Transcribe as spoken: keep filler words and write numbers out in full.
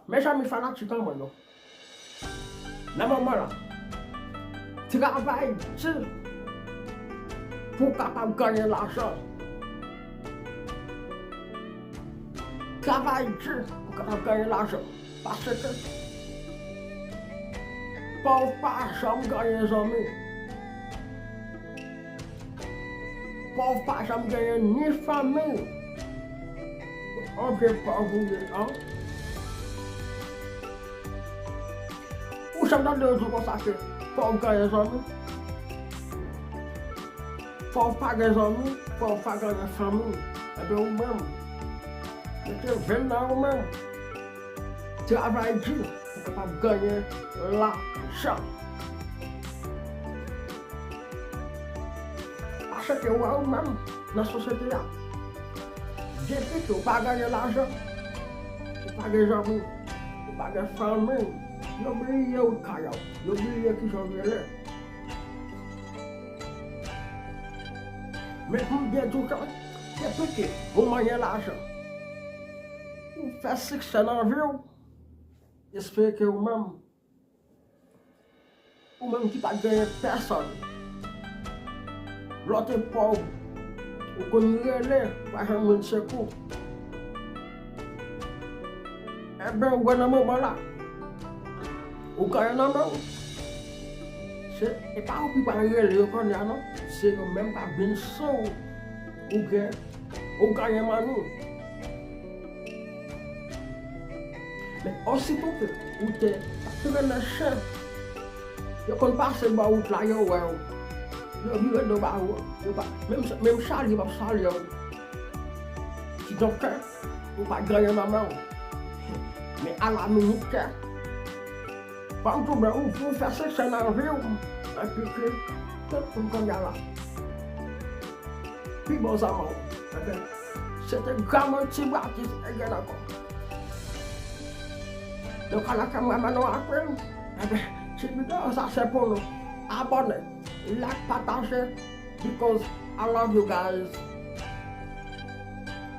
Mezanmi, fanatik an mwen yo, nan moman la, travay di pou w kapab genyen lajan. Travay di pou w kapab genyen lajan. Paske pa w pa janm genyen zanmi. Pòv pa janm genyen ni fanmi. Anpil pòv ou ye an. Ou janm tande yo di konsa ke pòv genyen zanmi? Pòv pa gen zanmi, pòv pa genyen fanmi. Ebyen ou menm, mete venn nan ou menm. Travay di pou kapab genyen lajan. Paske ou wè ou menm nan sosyete a, depi ke ou pa genyen lajan, ou pa gen zanmi, ou pa gen fanmi, yo bliye ou kay ou, yo bliye kijan ou rele. Men pou m byen di w sa, depi ke ou manyen lajan, ou fè siksè nan vi w, espere ke ou menm, ou menm ki pa t genyen pèsòn, lè w te pòv, ou konn rele, ou pa janm jwenn sekou. Ebyen, ou wè nan moman la, ou genyen nan men w. Se, e pa ou ki pral rele yo kounye a non. Se yo menm k ap vin sou ou. Ou gen, ou genyen manmi. Men osito ke ou te ap trennen chen, yo konn pase bò wout la, yo wè w. Yo vire do ba ou. Yo pa, menm, menm salye, yo p ap salye w. Kidonk, ou pa genyen nan men w. Men alaminit kè, ban m tou blan, ou, ou fè siksè nan vi w, epi ke tout moun kounye a la pi bon zanmi w. Ebyen, se te Gramoun Ti Bwa ki te gen ankò. Donk, ala kameraman nou apre l. Ebyen, ti videyo sa se pou nou. Abòne, like, pataje, because I love you guys.